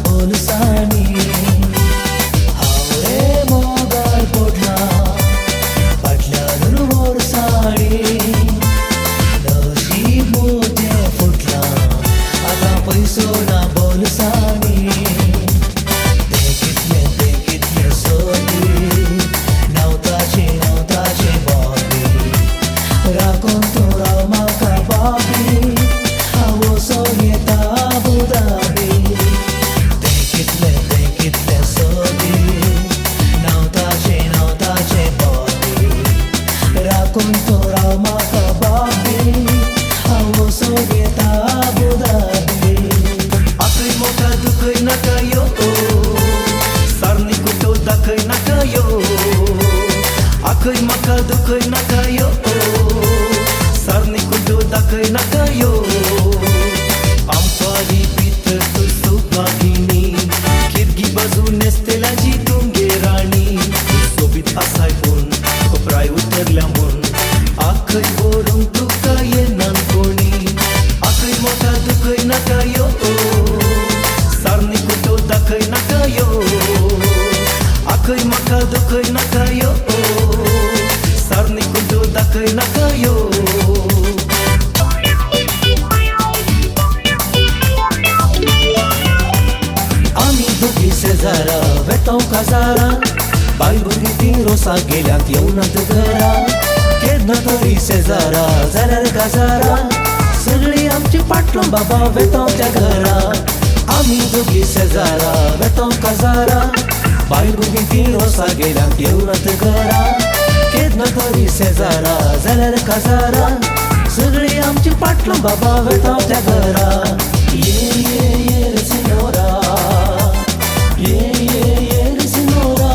बोलसानी हांव रे मोगार पडला फाटल्या दोन वर्सांनी नशीब म्हजें फुटलां आतां पयसो ना बोलसानी तें कितलें सोदी न्हांवताचें न्हांवताचें बॉबी राखून तूं राव म्हाका बाबी हांव वचोन येता अबुधाबी तें कितलें सोदी न्हांवताचें न्हांवताचें बॉबी राखून तूं राव म्हाका बाबी हांव वचोन येता अबुधाबी आखय मोठा दुखय नाका यो सारनी कुटो दाखय नाका यो आखय म्हाका दुखय नाका यो सारनी कुटो दाखय नाका यो आमपारी भितर तूं सुभागिनी खिरगी बाजू नेस्तेलाची तुमगे राणी सोबीत आसाय पूण कोपराय उतरल्या म्हूण आखय व्हरूंक तुका येना कोणी आखय मोठा दुखय नाका यो सारनी कुटो दाखय नाका यो आखय म्हाका दुखय नाका यो सारनी कुटो दाखय नाका यो आमी दोगी शेजारा वेतांव काजारा बायल भुरगीं तीं रोसाक गेल्यात येवनात घरा केन्ना तरी शेजारा जाल्यार काजारा सगळीं आमची पाटलो बाबा वेतांव त्या घरा आमी दोगी शेजारा वेतांव काजारा बायल भुरगीं तीं रोसाक गेल्यात येवनात घरा केन्ना तरी शेजारा जाल्यार काजारा सगळीं आमची पाटलो बाबा वेतांव त्या घरा ये ये ये रे सिनोरा ये ये ये रे सिनोरा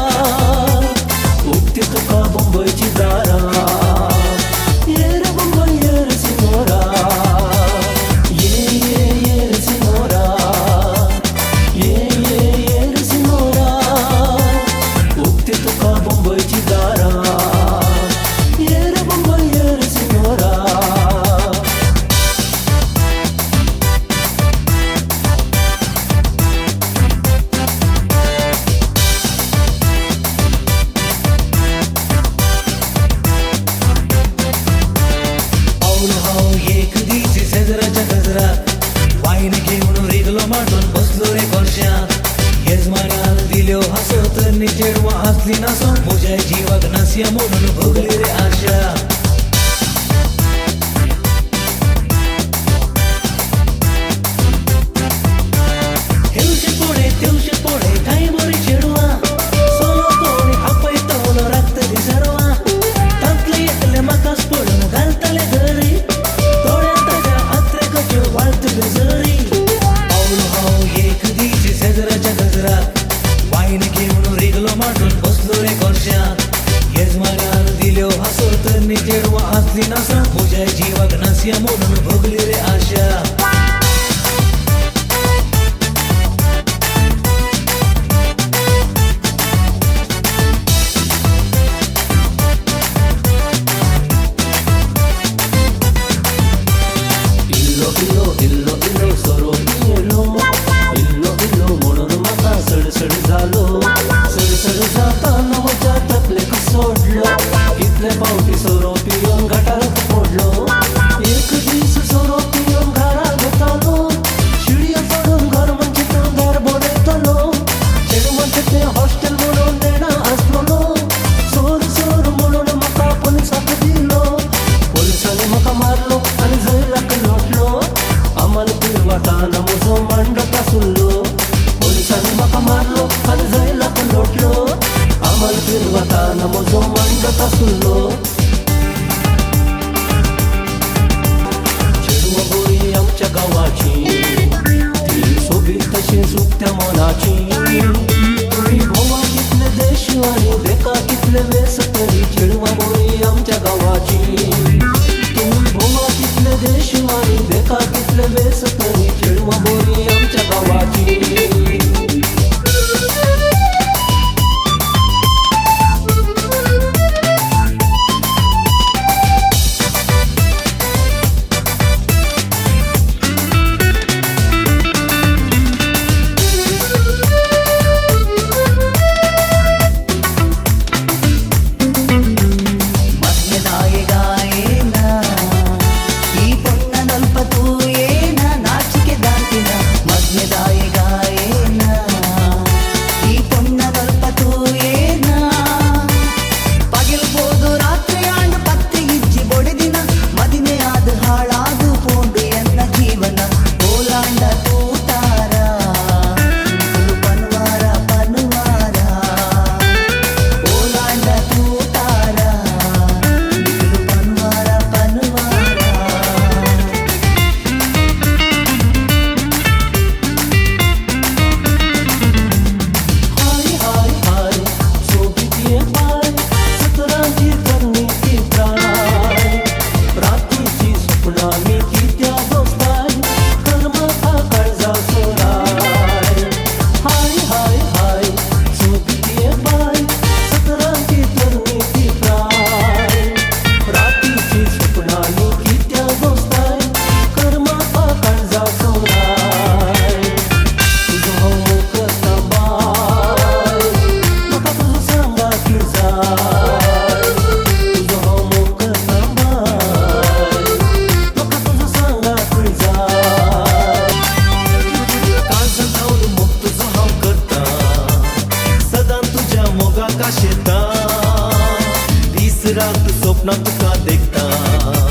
उक्ती तुका मुंबयची दारां ये रे मुंबय ये रे सिनोरा ये ये ये रे सिनोरा ये ये ये रे सिनोरा उक्ती तुका मुंबयची दारां ये रे मुंबय ये रे सिनोरा पावलो हांव एक दीस शेजराच्या गजराक वायन घेवन रिगलो माटून बसलो रे कोरश्यांत येजमानान दिल्यो हांसो तरणी चेडवां हांसली नासो म्हज्या जिवाक नासया म्हणून भोगली रे आशा हेवशे पोळे तेवशे पोळे कांय बरी चेडवां सोलो कोणी आपयता म्हणून राखतली सर्वां तांतले एकले म्हाकाच पळोवन घालतले घरी दोळ्यांत ताज्या आत्रेकाच्यो वाळतल्यो झरी पावलो हांव एक दीस शेजराच्या गजराक वायन घेवन रिगलो माटून बसलो रे कोरश्यांत येजमानान दिल्यो हांसो तरणी चेडवां हांसली नासो म्हज्या जिवाक नासया म्हणून भोगली रे आशा इल्लो इल्लो इल्लो इल्लो सोरो पियेलो इल्लो इल्लो म्हणून म्हाका सडसड जालो सडसड जाताना म्हज्या तकलेक सोडलो कितले फावटी सोरो पिवन गटारात पडलो एक दीस सोरो पिवन घरा घेतालो शिडयो चडून घर म्हणजे तो दार बडयतालो चेडवांचें तें हॉस्टेल म्हणून नेणा आसलोलो सोर सोर म्हणून म्हाका पुलिसाक दिलो पुलिसांनी म्हाका मारलो आनी जैलाक लोटलो आमल पिरवाटान म्हजो मांडत आसुल्लो पुलिसांनी म्हाका मारलो आनी जैलाक लोटलो आमल पिरवाटान म्हजो मांडत आसुल्लो चेडवां बरी आमच्या गांवाची ती सोबीत तशीच उक्त्या मनाची तुमी भोवा कितले देश आनी देखा कितले वेस तरी चेडवां बरी आमच्या गांवाची तुमी भोवा कितले देश आनी देखा कितले वेस तरी चेडवां बरी आमच्या गांवाची रात स्वप्नां तुका देखता.